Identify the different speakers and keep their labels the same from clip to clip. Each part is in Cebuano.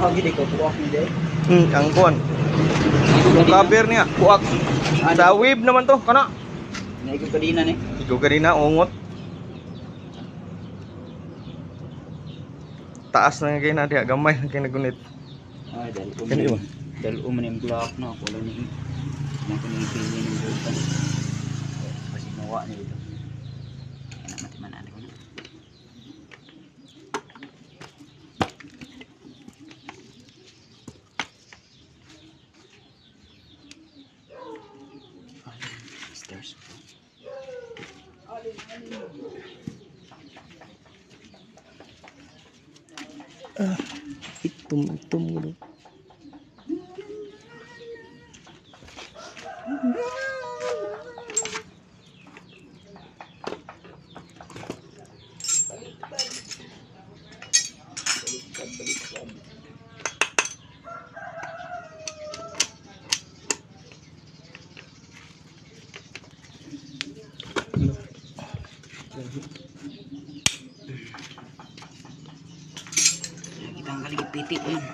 Speaker 1: Ah, gidi ko buak ni day.
Speaker 2: Ang kuan. Ang cover niya, buak. Sa wave naman to, kana.
Speaker 1: Naigog ka din na ni.
Speaker 2: Ikaw kanina ungot. Taas na nga kayo na diha, gamay na kayo nagunit.
Speaker 1: Ay, dalo
Speaker 2: Kani ba?
Speaker 1: Dalo man yung block na ako wala ni. Wala ko ni pili ng butan. Kasi nawa ni dito. Ana matiman ko na. Stairs.
Speaker 2: Itum, itum.
Speaker 1: Kita ang kaligid-piti ko yun.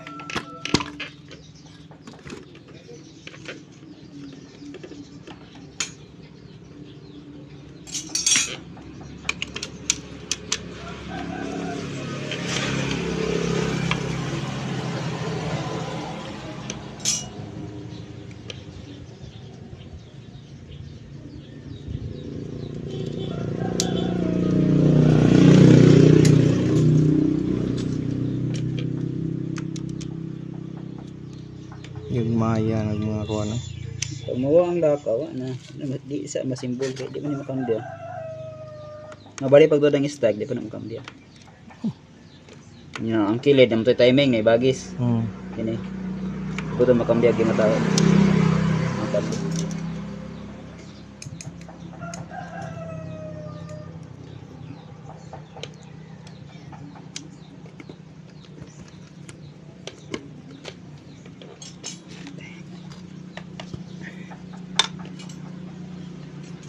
Speaker 2: Yung maya ng mga kuan. Ah.
Speaker 1: Pag mawa ang lakaw, na, na di sa masimbol kay di man ni makambya. Mabali pag doon ang stag, di pa na makambya. Nya, ang kilid ang timing na ibagis. Kini. Ko to makambya gyud matao. Makambya.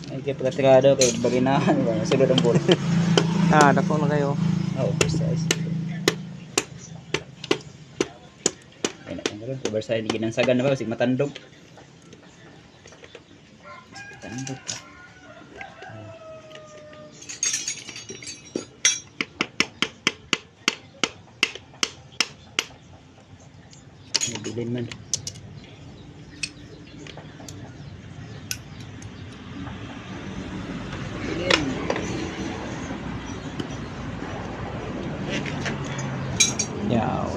Speaker 1: Ay, kay pagkatirado kay baginahan ba sulod ang bola.
Speaker 2: Ah, dako na kayo.
Speaker 1: Oh, oversize. Ay na, ang ganun, oversize ginansagan na ba sig matandog. Matandog pa. Ah. Nabilin man. Bilin.
Speaker 2: Yaw.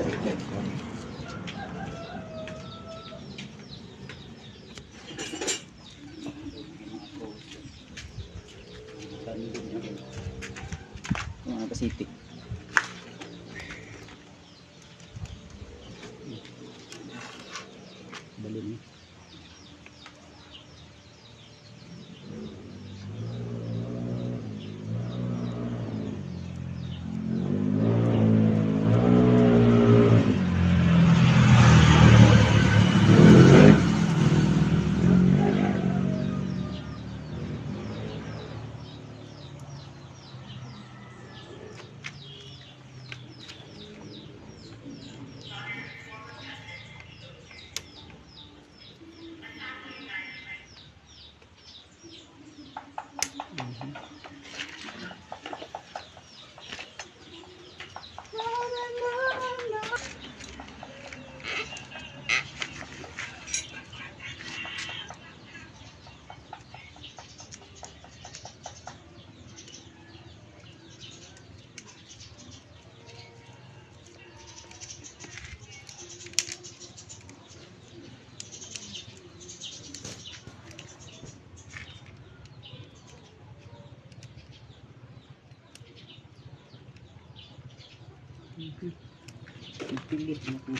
Speaker 1: Mga Pacific. Balin. Pilit mo.